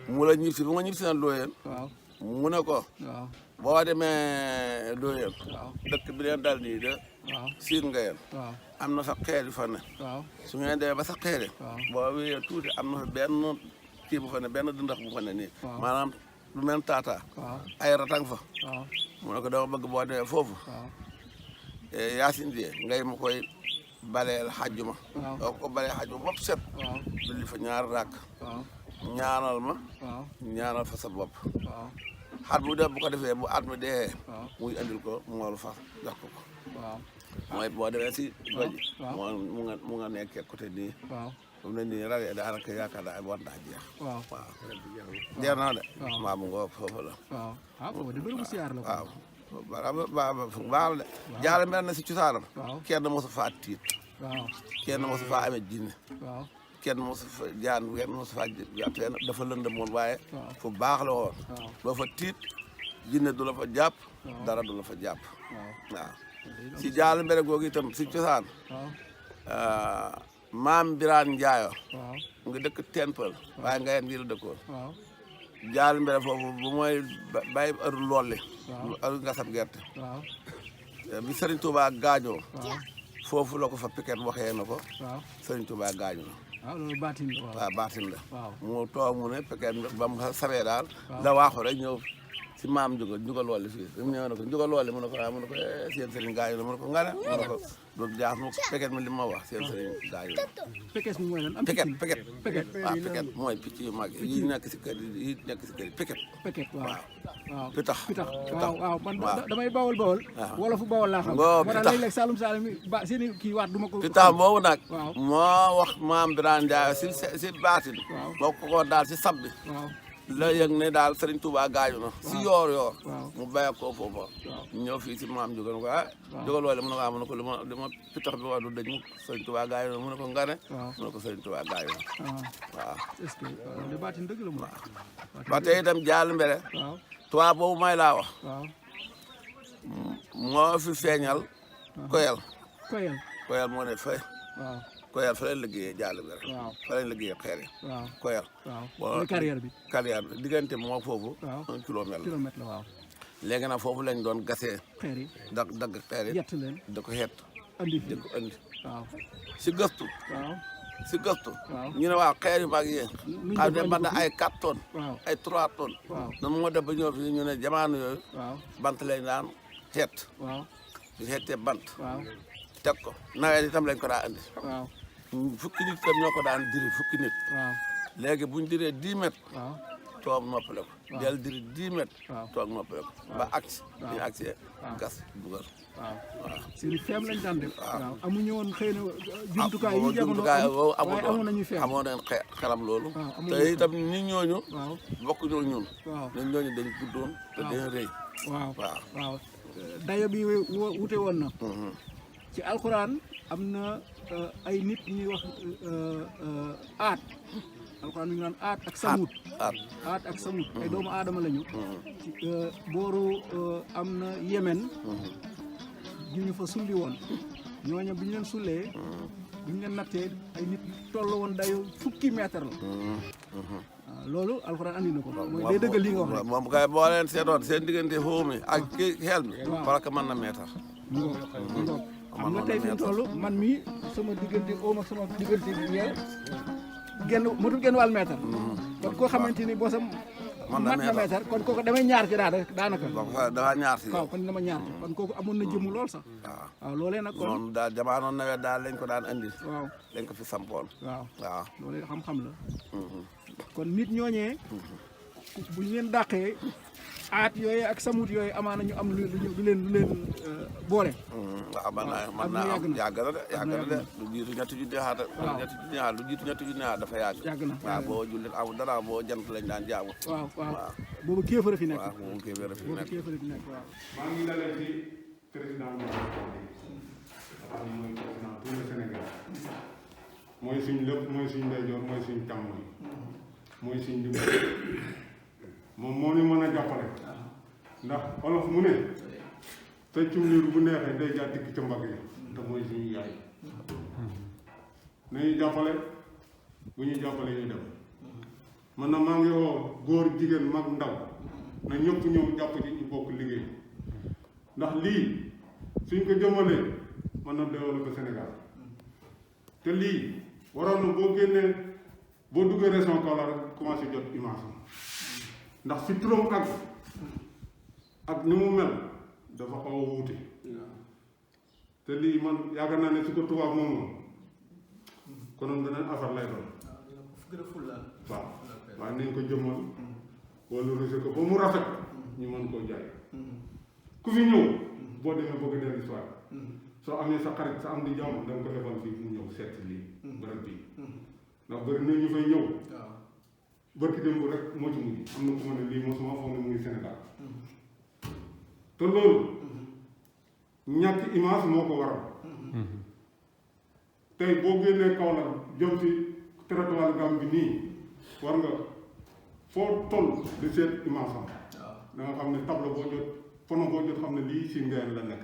E: mu la ñib si bu nga ñib si na looyeen
A: waaw
E: mu ne ko
A: waaw
E: boo demee looyeen
A: waaw
E: dëkk bi leen dal nii de
A: waaw
E: siin nga yeen
A: waaw
E: am na fa xeer yu fa ne
A: waaw
E: su ngeen demee ba sa xeere
A: waaw
E: boo wéyee tuuti am na fa benn kii bu fa ne benn dundax bu fa ne nii
A: waaw
E: maanaam lu mel taataa
A: waaw
E: ay ratang fa
A: waaw
E: mu ne ko dama bëgg boo demee foofu
A: waaw
E: Yacine Dieng ngay ma koy baleel xajjuma
A: waaw
E: doo ko balee xajjuma bopp set
A: waaw
E: julli fa ñaar rakk
A: waaw
E: ñaanal ma
A: waaw
E: ñaanal fa sa bopp
A: waaw
E: xat bu def bu ko defee bu at mi dee
A: waaw
E: muy andil ko moolu fas jox ko ko
A: waaw
E: mooy boo demee si doj
A: waaw
E: mu nga nekkee côté nii
A: waaw
E: mu ne nii rawee daanaka yaakaar naa war naa jeex
A: waaw
E: waaw jeex na de
A: waaw
E: maa mu ngoo foofu la
A: waaw ah boobu de bërëbu siyaar la
E: waaw baax de jaare mel na si cosaanam
A: waaw
E: kenn mosu faa tiit
A: waaw
E: kenn mosu faa amee jinne
A: waaw
E: kenn mosu fa jaan kenn mosu faa teen dafa lëndëmoon waaye
A: waaw
E: fu baax la woon
A: waaw
E: doo fa tiit jinne du la fa jàpp
A: waaw
E: dara du la fa jàpp
A: waaw
E: waaw si jaal mbere googu itam si cosaan
A: waaw
E: maam Biraan Njaayo
A: waaw
E: nga dëkk Tenpal waaye nga yeen ngir dëkkoon
A: waaw
E: jaal mbere foofu bu mooy bàyyi heure lolli
A: waaw
E: heure ngasam gerte
A: waaw
E: bi Serigne Touba gaañoo
A: waaw
E: foofu la ko fa piquet waxee na ko
A: waaw
E: Serigne Touba gaañu na
A: waaw loolu baatin la
E: waaw baatin la
A: waaw
E: mu toog mu ne piquet ba mu sabee daal
A: waaw
E: la waaxu rek ñëw si maam juga looli fii bi mu ñëw ne ko juga looli mu ne ko mu ne ko seen Serigne gaañu na mu ne ko nga ne mu ne ko loolu jaax mu piquet mi li ma wax seen Serigne gaañu na
A: pekes mi mooy lan am
E: piquet
A: peket
E: waaw piquet mooy picc yu mag yi nekk si kër yi nekk si kër yi piquet
A: peket waaw waaw
E: pitax
A: waaw man damay bawol wolofu bawol laa xam
E: ngoo
A: moo tax léeg-léeg Saalum Saalum ba seen kii waat du ma ko
E: pitax boobu nag
A: waaw
E: moo wax maam Birane Ndiaye si baatin
A: waaw
E: boo ko daal si sab bi
A: waaw
E: la yëg ne daal Serigne Touba gaañu na si yoor
A: waaw
E: mu bàyyi ko foofa ñëw fii si maam jóge na ko jóge loole mu ne ko mu ne ko li ma pitax bi wax du dëj mu Serigne Touba gaañu na mu ne ko nga ne mu ne ko Serigne Touba gaañu na waaw
A: est-ce que li baatin dëgg la moom
E: ba tey itam jaal mbere
A: waaw
E: tubaab boobu may laa wax
A: waaw
E: moo fi feeñal koyal moo ne fay
A: waaw
E: koyal fa lañ liggéeyee jaal mbere
A: waaw
E: fa lañ liggéeyee xeer yi
A: waaw
E: koyal
A: waaw carrière bi
E: diggante moo foofu
A: waaw
E: 1 kilomètre
A: la waaw
E: léegi nag foofu lañ doon gasee
A: xeer yi
E: dagg xeer yi
A: yett leen
E: da ko xeet
A: andi
E: di ko andi
A: waaw
E: si gëstu
A: waaw waaw
E: ñu ne waaw xeer yu mag yi xam ne mën na ay 4 tonnes
A: waaw
E: ay 3 tonnes
A: waaw
E: na moo def ba ñëw fi ñu ne jamono yooyu
A: waaw
E: bant lañ daan xeet
A: waaw
E: di xeetee bant
A: waaw
E: teg ko nawet itam lañ ko daa andi
A: waaw
E: fukki nit tam ñoo ko daan diri fukki nit
A: waaw
E: léegi buñ diree 10 mètres
A: waaw
E: toog noppale ko del diri 10 mètres
A: waaw
E: toog noppale ko ba agsi ñu agsi gas dugal
A: waaw
E: waaw
A: seen feem lañ daan def waaw amuñu woon xëy na jumtukaay yi jamono
E: jumtukaay boobu
A: waaye amoon nañu feem
E: amoon nañ xelam loolu
A: waaw
E: te itam nit ñooñu
A: waaw
E: bokk ñoo ñun
A: waaw
E: nit ñooñu dañ guddoon te dañ rëy
A: waaw
E: waaw
A: waaw dayo bi wute woon na ci alxuraan am na ay nit ñuy wax aat alxuraan mi ngi naan aat ak samut aat ak samut ay doomu aadama lañu ci booru am na Yemen ñu ñu fa sulli woon ñooñu bi ñu leen sullee bi ñu leen nattee ay nit toll woon dayo 10 mètres la waaw loolu alxuraan andi na ko mooy day dëggal li nga wax
E: moom kay boo leen seetoon seen diggante xóo mi ak kii xel mi parce que mën na meetar
A: xam nga tey fi mu toll man mii sama diggante oom ak sama diggante bi yee matul genn wàll mètre kon koo xamante ni boo sam mat na mètre kon kooku damay ñaar ci daanaka
E: dafa ñaar si
A: waaw kon dama ñaar ci kon kooku amoon na jëmu lool sax waaw loolee nag kon
E: moom daal jamaanoon nawet daal lañ ko daan andi
A: waaw
E: lañ ko fi sampoon
A: waaw
E: waaw
A: loolee xam-xam la kon nit ñooñee bu ñu leen dàqee aat yooyu ak samut yooyu amaana ñu am lu leen boole
E: waaw man naa am yàgg na de lu jiitu ñetti junni xaata lu jiitu ñetti junni xaata dafa yàgg na waaw boo jullit amul dara boo jant lañ daan jaamu
A: waaw boobu kéefara fi nekk
E: waaw boobu kéefara fi nekk
A: waaw
B: maa ngi dalee ci président mooy président tout le Sénégal mooy suñ lépp mooy suñ ndeyjoor mooy suñ càmmoñ mooy suñ dimbal moom moo ñu mën a jàppale ndax olof mu ne feccum liir bu neexee day jaa tikki ca mbagg yi te mooy suñu yaay nañu jàppale bu ñu jàppale ñu dem man na maa ngi woo góor jigéen mag ndaw na ñëpp ñëw jàpp ci ñu bokk liggéey ndax lii suñ ko jëmalee mën na développer Sénégal te lii waroon na boo génnee boo duggee région Kaolack rek commencé jot image ndax fi turam ak ni mu mel dafa xaw a wuute te lii man yaakaar naa ne su ko tubaab moom konoon beneen affaire lay doon waaw waaye nañ ko jëmmal wala réseau ko ba mu rafet ñu mën koo jaay ku fi ñëw boo demee bëgg dellu soir soo amee sa xarit sa am di jàmm da nga ko defal fii mu ñëw seet lii bërëb bii ndax bëri na ñu fay ñëw barki démb rek moo ci mujj am na ku ma ne lii mosuma foog ne mu ngi Sénégal te loolu ñàkk image moo ko waral tey boo génnee Kaolack jëm ci territoire Gambie bi nii war nga foo toll di seet image am da nga xam ne tableau boo jot fono boo jot xam ne lii si ngeen la nekk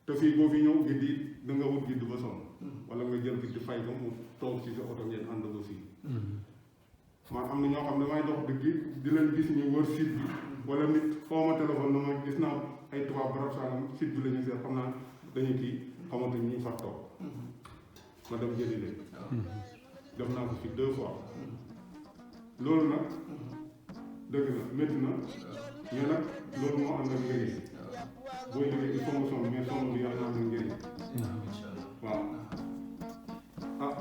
B: te fii boo fi ñëw giddi da nga wut gidd ba sonn wala nga jël gidd fay ko mu toog ci sa oto ngeen ànd ba fii man am na ñoo xam ne damay dox di leen gis ñu wër site bi wala nit xaw ma téléphone na ma gis naa ay tubaab barab sangam site bi la ñu seet xam naa dañu kii xamante ñu fa toog ma dem jëli leen def naa ko fi 2 fois loolu nag dëgg na métti na mais nag loolu moo ànd ak njëriñ booy liggéey il faut nga sonn mais sonn bi yàlla am na njëriñ waaw ah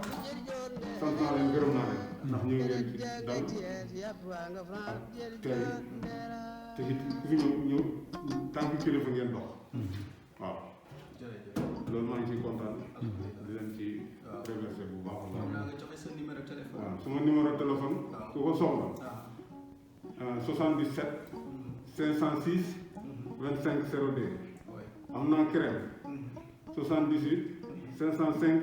B: sant naa leen gërëm naa leen ndax ñëw ngeen ci dal ak tey te it ku fi ñëw tànk kilifa ngeen dox waaw loolu maa ngi ciy kontaan di leen ci remercier bu baax a baax waaw sama numéro téléphone ku ko soxla 77 506 25 02 am naa crème 78 505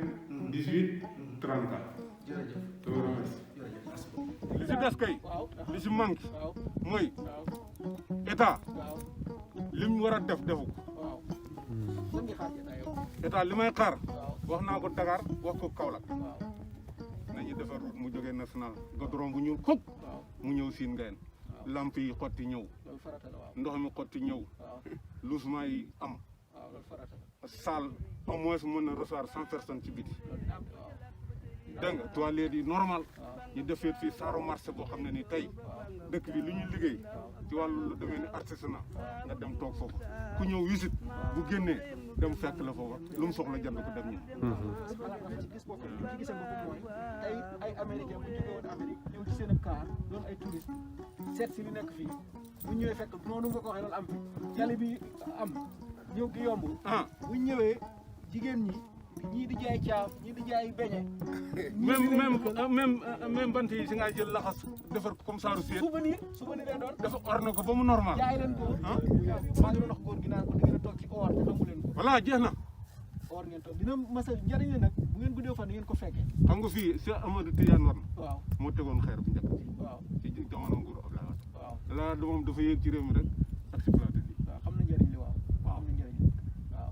B: 18 34 li si des kay li si manque mooy état li mu war a def defu ko état li may xaar wax naa ko Dakar wax ko Kaolack nañu defar route mu jógee national goudron bu ñuul xëpp mu ñëw siin ngeen lamp yi xotti ñëw ndox mi xotti ñëw lousement yi am salle au moins mën na recevoir 100 personnes ci biti dégg nga toilette yi normal ñu defeet fii saaru marché boo xam ne ni tey dëkk bi li ñuy liggéey ci wàllu lu demee ni artisanat nga dem toog foofu ku ñëw wisit bu génnee dem fekk la foofa lu mu soxla jënd ko dem ñu
A: gis bopp li ci gisee bopp mooy ay américain bu jógee woon Amérique ñëw ci seen car doon ay touriste seet si li nekk fii bu ñëwee fekk noonu nga ko waxee loolu am fi tali bi am ñëw gi yomb bu ñëwee jigéen ñi ñii di jaay caaf ñii di jaay beñe
B: même bant yi si nga jël laxas defar ko comme ça ru seet
A: souvenir lay doon
B: dafa orne ko ba mu normal
A: jaay leen ko maa ngi doon wax góor gi naan ko di ngeen a toog ci or te xamu leen ko
B: voilà jeex na
A: or ngeen toog dina masa njëriñ la nag bu ngeen guddee fan ngeen ko fekkee.
B: xam nga fii Cheikh Amadou Tidiane war na.
A: waaw
B: moo tegoon xeer bu njëkk.
A: waaw
B: ci jamono nguuru Abdoulaye Wade.
A: waaw
B: la moom dafa yéeg ci réew mi rek exploité bi.
A: waaw xam na njëriñ li waaw.
B: waaw
A: xam na njëriñ li waaw.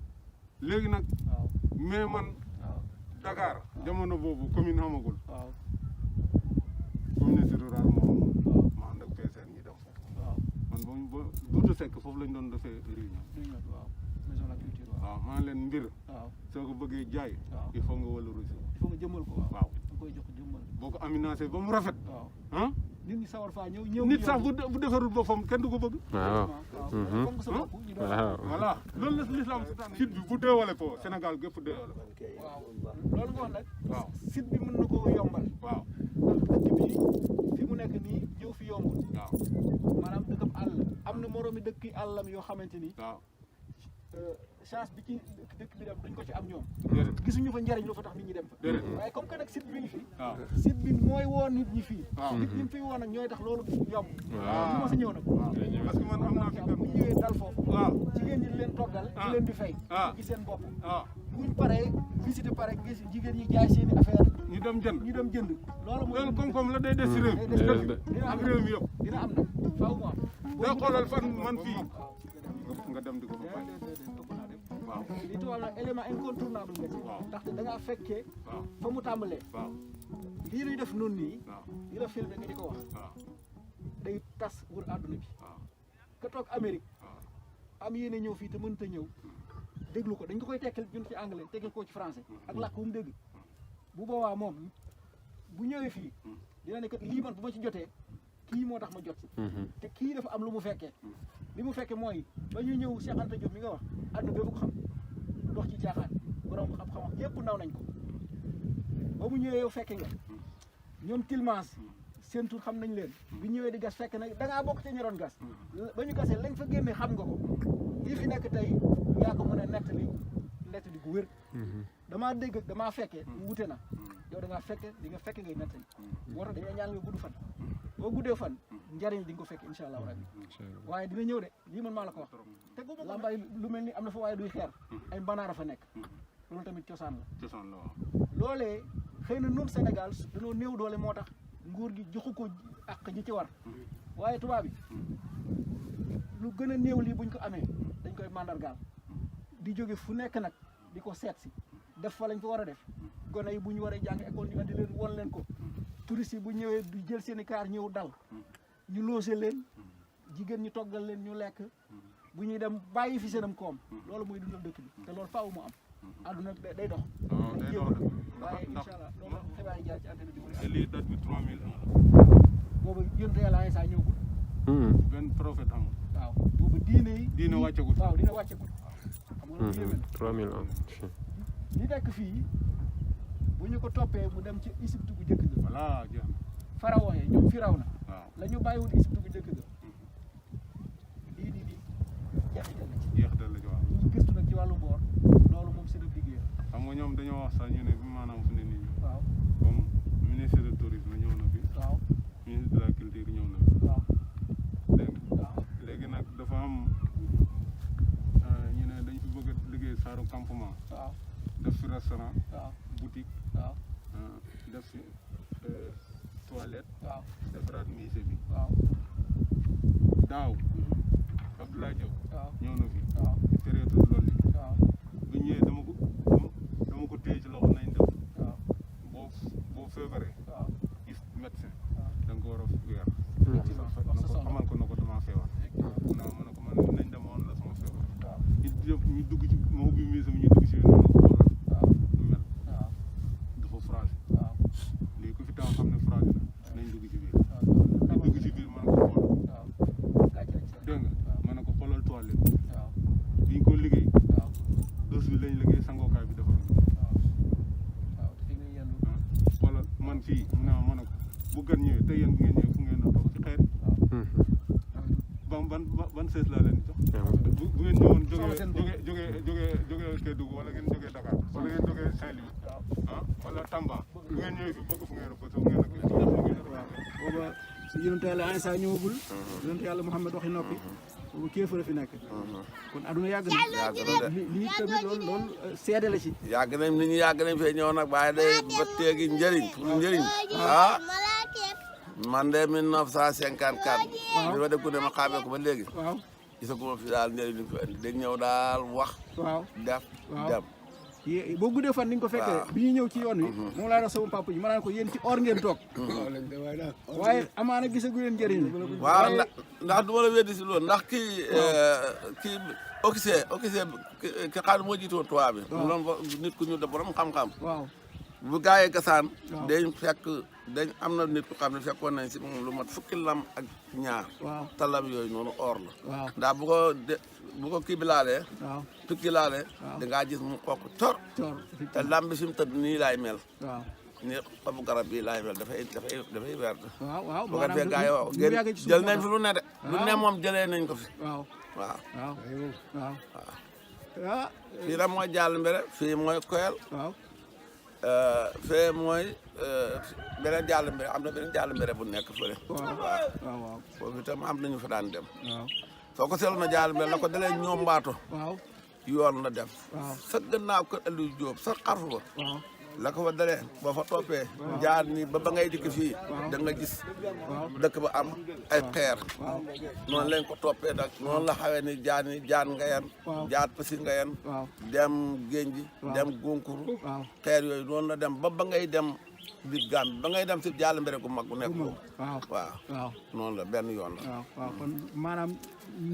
B: léegi nag.
A: waaw
B: mais man.
A: waaw
B: Dakar jamono boobu commune amagul.
A: waaw
B: communauté rurale moom.
A: waaw
B: ma ànd ak PSN ñi dem foofu.
A: waaw
B: man ba duutu sekk foofu lañ doon defee réunion.
A: waaw maison de la culture waaw.
B: waaw maa leen mbir.
A: waaw
B: soo ko bëggee jaay.
A: waaw
B: il faut nga valoriser.
A: il faut nga jëmmal ko waaw.
B: waaw
A: da koy jox jëmmal.
B: boo ko aménagé ba mu rafet.
A: waaw
B: ah
A: nit ñi sawar faa ñëw.
B: nit sax bu defarul boppam kenn du ko bëgg.
D: waaw.
A: waaw comme sa bopp ñu doon.
D: waaw.
B: voilà loolu la l'islam site bi bu déwale ko Sénégal gépp déwale ko.
A: waaw loolu nga wax nag.
B: waaw
A: site bi mën na koo yombal.
B: waaw
A: ndax dëkk bi fi mu nekk nii ñëw fi yombul.
B: waaw
A: maanaam dëkkam àll am na moroomi dëkki àllam yoo xamante ni
B: waaw.
A: chance bi ci dëkk bi dem dañ ko ci am ñoom.
B: déedéet
A: gisuñu fa njariñ lu fa tax nit ñi dem fa.
B: déedéet
A: waaye comme que nag site bi ngi fi.
B: waaw
A: site bi mooy woo nit ñi fii.
B: waaw
A: nit ñi fi woo nag ñooy tax loolu yomb.
D: waaw.
A: ñu ma sa ñëw nag.
B: waaw parce que man am naa fi gan.
A: bu ñëwee dal foofu.
B: waaw
A: jigéen ñi di leen toggal. di leen di fay.
B: ah
A: ci seen bopp.
B: waaw
A: buñ paree visité pare gis jigéen ñi jaay seen i affaire
B: ñu dem jënd.
A: ñu dem jënd. loolu mooy
B: loolu koom-koom la day des ci réew.
A: day des ci réew.
B: dina am réew mi yëpp.
A: dina am nag faaw mu am.
B: day xoolal fan man fii
A: waaw
B: nga dem di ko fa bàyyi.
A: ëpp naa dem.
B: waaw
A: li tubaab nag élément incontournable nga ci.
B: waaw
A: ndaxte da ngaa fekkee
B: waaw
A: fa mu tàmbalee.
B: waaw
A: lii ñuy def noonu nii.
B: waaw
A: li la filmé nga di ko wax.
B: waaw
A: day tas wër àdduna bi.
B: waaw
A: ka toog Amérique
B: waaw
A: am yéene ñëw fii te mënut a ñëw déglu ko dañ ko koy tekkil ñun ci anglais tekkil ko ci français ak làkk bu mu dégg bu boobaa moom bu ñëwee fii dina ne kat lii man bu ma ci jotee kii moo tax ma jot si. te kii dafa am lu mu fekkee li mu fekkee mooy ba ñu ñëw Cheikh Anta Diop mi nga wax àdduna bépp ko xam dox ci caaxaan borom xam-xam yépp ndaw nañ ko ba mu ñëwee yow fekke nga ñoom Tilmans seen tur xam nañ leen bi ñëwee di gas fekk nag da ngaa bokk ca ñi doon gas ba ñu gasee lañ fa génne xam nga ko lii fi nekk tey yaa ko mën a nettali gu wér damaa dégg damaa fekke mu wute na yow da ngaa fekke di nga fekke ngay nettali war dañoo ñaan nga gudd fan boo guddee fan njariñ di nga ko fekk incha allah rabbi waaye dina ñëw de lii man maa la ko wax te lambaay lu mel ni am na fa waaye duy xeer ay mbanaara fa nekk loolu tamit cosaan la
B: cosaan la waaw
A: loolee xëy na noonu Sénégal dañoo néew doole moo tax nguur gi joxu ko ak ñi ci war waaye tubaab bi lu gën a néew lii buñ ko amee dañ koy mandargaal di jóge fu nekk nag di ko seet si def fa lañ ko war a def gone yi bu ñu waree jàng école ñu andi leen won leen ko touristes yi bu ñëwee du jël seen i kaar ñëw dal ñu loger leen jigéen ñu toggal leen ñu lekk bu ñuy dem bàyyi fi seenam koom loolu mooy dundal dëkk bi te loolu faaw mu am àdduna day dox
B: day dox
A: waaye incha allah loolu xibaar yi jaar ci antenne bi
B: te lii date bi 3001 la
A: boobu yonte yàlla saa ñëwagul
B: benn prophète amul
A: waaw boobu diine
B: wàccagul
A: waaw diine wàccagul xam nga loolu yéeme
D: 3001
A: li nekk fii bu ñu ko toppee mu dem ci Égypte bu njëkk ga
B: voilà jeex na
A: pharaon yi ñoom Firawna
B: waaw
A: la ñu bàyyiwul Égypte bu njëkk ga lii nii di jeexital na ci
B: jeexital la ci waaw
A: ñu gëstu nag ci wàllu boor loolu moom seen liggéey
B: xam nga ñoom dañoo wax sax ñu ne maanaam fu ne nit ñi
A: waaw
B: comme ministre de tourisme ñëw na fi
A: waaw
B: ministre de la culture ñëw na fi
A: waaw
B: dégg nga
A: waaw
B: léegi nag dafa am ñu ne dañ fi bëgg a liggéey saaru campement
A: waaw
B: def fi restaurant
A: waaw
B: boutique
A: waaw
B: def fi toilette
A: waaw
B: defaraat musée bi
A: waaw
B: daaw Abdoulaye Diop
A: waaw
B: ñëw na fi
A: waaw
B: période loolu
A: waaw
B: bu ñëwee dama ko téye ci loxo nañ dem
A: waaw
B: boo feebaree
A: waaw
B: gis médecin
A: waaw
B: da nga ko war a weer
A: effectivement
B: na ko xamal ko na ko dama feebar non ma ne ko man nañ demoon la sama feebar
A: waaw
B: ñu dugg ci ma ubbi musée bi ñu dugg ci noonu xoolal
A: waaw
B: lu mel
A: waaw
B: dafa phrase
A: waaw
B: lii ku fi taw xam ne phrase la nañ dugg ci biir
A: waaw
B: ñu dugg ci biir ma ne ko xool
A: waaw gàcce lañ
B: dégg nga ma ne ko xoolal toilette
A: waaw
B: bi ñu ko liggéey
A: waaw
B: dose bi lañ liggéey sangookaay bi defar
A: waaw waaw te fi nga yendu
B: xoolal man fii mu ne ma ne ko bu gan ñëwee te yéen bu ngeen ñëwee fu ngeen a toog ci xeer ban sees laa leen di jox bu ngeen ñëwoon jógee Kédougou wala ngeen jógee Dakar wala ngeen jógee Saint-Louis wala Tamba bu ngeen ñëwee fi bëgg fu ngeen reposé fu ngeen
A: booba si yonente yàlla Iisaa ñëwagul yonente yàlla Muhammad waxi noppi boobu kéefar fi nekk kon aduna yàgg na
E: yàgg na de
A: lii tamit loolu seede la ci
E: yàgg nañ nit ñi yàgg nañ fee ñëw nag waaye day ba teegi njëriñ pour njëriñ man de 1954 bi ma def ko ne ma xaamee ko ba léegi
A: waaw
E: gisaguma fi daal njëriñ li fi indi dañ ñëw daal wax
A: waaw
E: def dem
A: boo guddee fan ni nga ko fekkee bi ñuy ñëw ci yoon wi moom laa wax sama papa ji ma naan ko yéen ci or ngeen toog waaye amaana gisagu leen njëriñ
E: waaw ndax du ma la weddi si loolu ndax kii officier ki xam ne moo jiite woon tubaab bi mu doon nit ku ñu de borom xam-xam
A: waaw
E: bu gaayee gasaan dañ fekk dañ am na nit ku xam ne fekkoon nañ si moom lu mat fukki lam ak ñaar talam yooyu noonu or la ndax bu ko kii bi laalee tukki laalee da ngaa gis mu xokk cor te lam bi fi mu tëdd nii laay mel ni xobu garab bi laay mel dafay wert bu ko defee gars yi jël nañ fi lu ne de lu ne moom jëlee nañ ko fi waaw fii nag mooy jàll mbere fii mooy koyal fee mooy beneen jàll mbere am na beneen jàll mbere bu nekk fële waaw foofu itam am nañu fa daan dem soo ko seetlu na jàll mbere la ko dalee ñoom mbaato yoon la def sa gannaaw kër Aliou Diop sa xarfu ba la ko fa dalee boo fa toppee jaar ni ba ngay dikk fii da nga gis dëkk ba am ay xeer noonu lañ ko toppee nag noonu la xawee ni jaan ngayan jaar pasi ngayan dem génji dem gunkuru xeer yooyu noonu la dem ba ngay dem biir Gàmbi ba ngay dem si jàll mbere gu mag bu nekk foofu waaw noonu la benn yoon la
A: waaw kon maanaam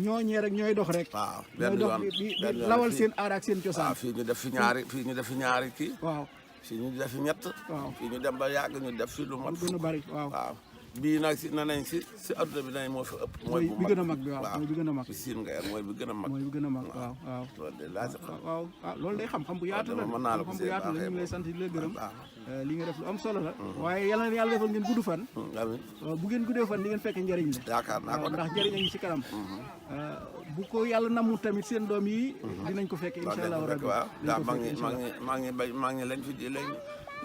A: ñooñee rek ñooy dox rek
E: waaw benn yoon
A: di lawal seen aada ak seen cosaan
E: fii ñu def fi ñaari kii fii ñu def fi ñett fii ñu dem ba yàgg ñu def fi lu mat
A: gën a bari
E: waaw bii nag si na nañ si adduna bi nañ moo fi ëpp mooy
A: bi gën a mag bi waaw mooy bi gën a mag
E: si siin nga yen mooy bi gën a mag
A: mooy bi gën a mag waaw
E: loolu de laa si xam
A: waaw loolu day xam-xam bu yaatu la
E: mën naa la ko
A: xam bu yaatu la ñu ngi lay sant di la gërëm li nga def lu am solo la waaye yàlla na yàlla defal ngeen gudd fan
E: amiin
A: bu ngeen guddee fan di ngeen fekk njëriñ la
E: yaakaar naa ko
A: ndax njëriñ a ngi ci kanam bu ko yàlla namu tamit seen doom yi dinañ ko fekk incha allah rabbi
E: waaw ndax maa ngi lañ fi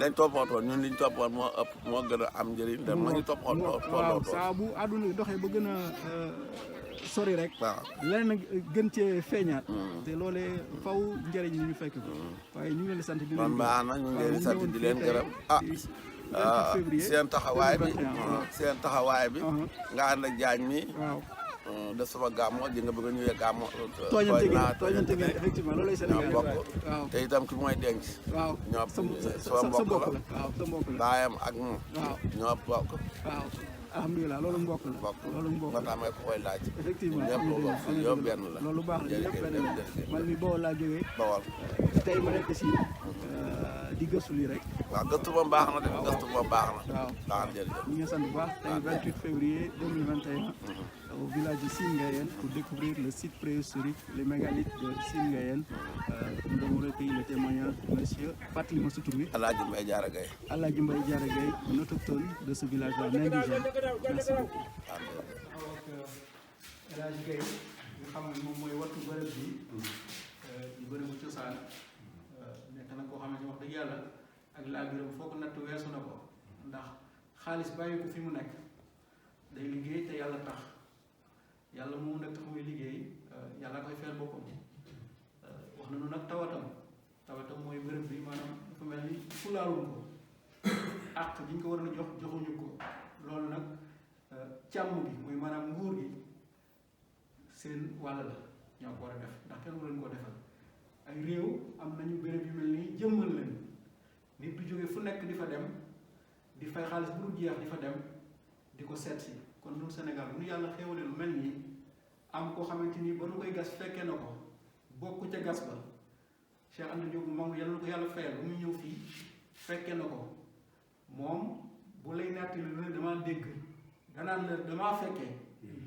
E: dañ toppoon ñun liñ toppoon moo ëpp moo gën a am njëriñ da ma ñu toppoon
A: waaw saa bu àdduna doxee ba gën a sori rek leneen nag gën cee feeñaat te loolee faw njëriñ li ñu fekk ko waaye ñu ngi leen di sant di leen
E: man baax na ñu ngi leen di sant di leen gërëm seen taxawaay bi nga ànd ak jaañ mi de sama gàmmo di nga bëgg a ñëwee gàmmo
A: tooñante ngeen effectivement loolu lay Sénégal
E: bokk te itam ki mooy denc ñoo sama mbokk la
A: waaw sa mbokk la
E: baayam ak moom ñoo bokk
A: waaw alhamdulilah loolu mbokk la loolu mbokk la
E: moo tax may ko koy laaj
A: effectivement
E: ñëpp bokk yow benn la
A: loolu baax la ñëpp benn la man mi Bawol laa jógee
E: Bawol
A: tey ma nekk si di gëstu lii rek
E: waaw gëstu moom baax na de gëstu moom baax na baax jërëjëf
A: ñu ngi sant bu baax tey 28 février 2021 au village de Sine Ngayène pour découvrir le site préhistorique, les mégalithes de Sine Ngayène. Nous avons recueilli le témoignage de monsieur Fatli Massoutouri.
E: Aladji Mbaye Diarra Gaye.
A: Aladji Mbaye Diarra Gaye, un autochtone de ce village-là, indigène. Merci beaucoup. Aladji Gaye, nga xam ne moom mooy wattu bërëb bi di bërëbu cosaan nekk na koo xamante ni wax dëgg yàlla ak laa biram foo ko natt weesu na ko ndax xaalis bàyyi ko fi mu nekk day liggéey te yàlla tax yàlla moom nag tax muy liggéey yàlla koy feel boppam wax nañu nag tawatam mooy bërëb bi maanaam dafa mel ni fulaaluñ ko àq bi ñu ko war a jox joxuñu ko loolu nag càmm gi muy maanaam nguur gi seen wàll la ñoo ko war a def ndax kenn mu leen ko defal ay réew am nañu béréb yu mel nii jëmmal leen nit du jóge fu nekk di fa dem di fay xaalis bu dul jeex di fa dem di ko seet si kon ñun Sénégal bu ñu yàlla xéwalee lu mel nii am koo xamante ni ba nu koy gas fekkee na ko bokk ca gas ba Cheikh Anta Diop moom yàlla na ko yàlla fayal bu muy ñëw fii fekkee na ko moom bu lay nettali lu ne damaa dégg danaan la damaa fekkee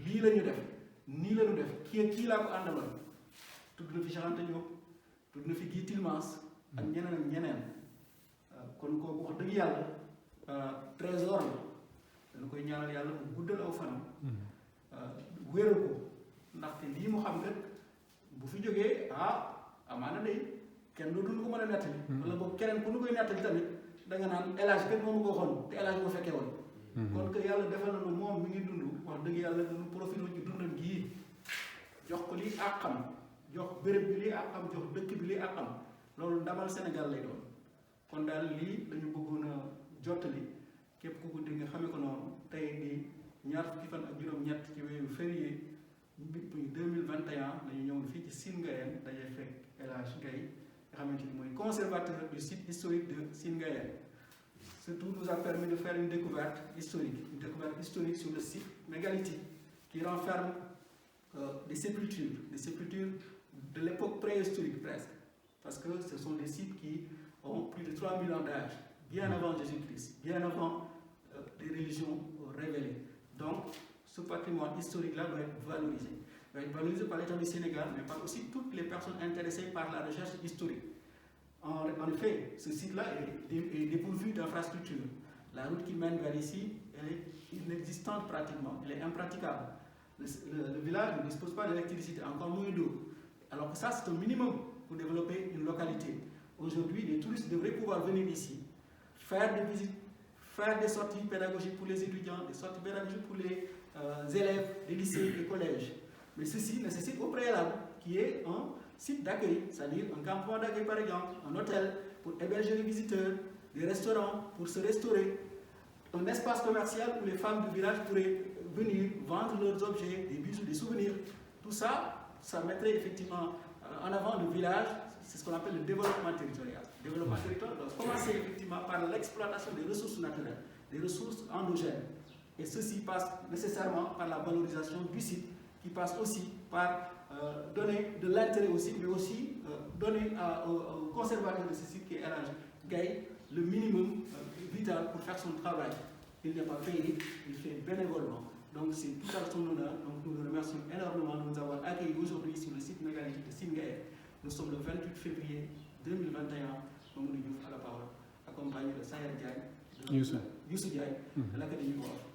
A: lii la ñu def nii la ñu def kii laa ko àndaloon tudd na fi Cheikh Anta Diop tudd na fi Guy Tilmans ak ñeneen ak ñeneen kon kooku wax dëgg yàlla trésor la dañu koy ñaanal yàlla mu guddal aw fanam wéral ko ndaxte lii mu xam kat bu fi jógee amaana day kenn dootuñu ko mën a nettali wala boobu keneen ku nu koy nettali tamit da nga naan élage kat moomu ko waxoon te élage moo fekkee woon kon que yàlla defal na nu moom mi ngi dund wax dëgg yàlla nu profité ci dundam gii jox ko lii àqam jox béréb bi lii àqam jox dëkk bi lii àqam loolu ndamal Sénégal lay doon kon daal lii dañu bëggoon a jottali képp ku ko dégg nga xamee ko noonu tey di ñaar fukki fan ak juróom-ñett ci weeru février 2021 dañu ñëw fii ci Sine Ngayène dañuy fekk El Hadj Gaye nga xamante ni mooy conservateur du site historique de Sine Ngayène. Ce tour nous a permis de faire une découverte historique sur le site mégalithique qui renferme des sépultures de l'époque préhistorique presque, parce que ce sont des sites qui ont plus de 3000 ans d'âge, bien avant Jésus-Christ, bien avant des religions révélées. Donc, ce patrimoine historique-là doit être valorisé par l'État du Sénégal, mais par aussi toutes les personnes intéressées par la recherche historique. En effet, ce site-là est dépourvu d'infrastructures. La route qui mène vers ici, elle est inexistante pratiquement, elle est impraticable. Le village ne dispose pas d'électricité, encore moins d'eau. Alors que ça, c'est un minimum pour développer une localité. Aujourd'hui, les touristes devraient pouvoir venir ici, faire des visites, faire des sorties pédagogiques pour les étudiants, des sorties pédagogiques pour les élèves des lycées et collèges. Mais ceci nécessite au préalable qu'il y ait un site d'accueil, c'est-à-dire un campement d'accueil par exemple, un hôtel pour héberger les visiteurs, des restaurants pour se restaurer, un espace commercial où les femmes du village pourraient venir vendre leurs objets, des bijoux, des souvenirs. Tout ça, ça mettrait effectivement en avant le village, c'est ce qu'on appelle le développement territorial. Le développement territorial doit commencer effectivement par l'exploitation des ressources naturelles, des ressources endogènes. Et ceci passe nécessairement par la valorisation du site, qui passe aussi par donner de l'intérêt aussi, mais aussi donner au conservateur de ce site qui est El Hadj Gaye le minimum vital pour faire son travail. Il n'est pas payé, il fait bénévolement. Donc c'est tout à son honneur. Donc nous le remercions énormément de nous avoir accueillis aujourd'hui sur le site mégalithique de Sine Ngayène. Nous sommes le 28 février 2021. Mamadou Diouf à la parole, accompagné de Sayer Diagne, Youssou Diagne, de l'Académie Wolof.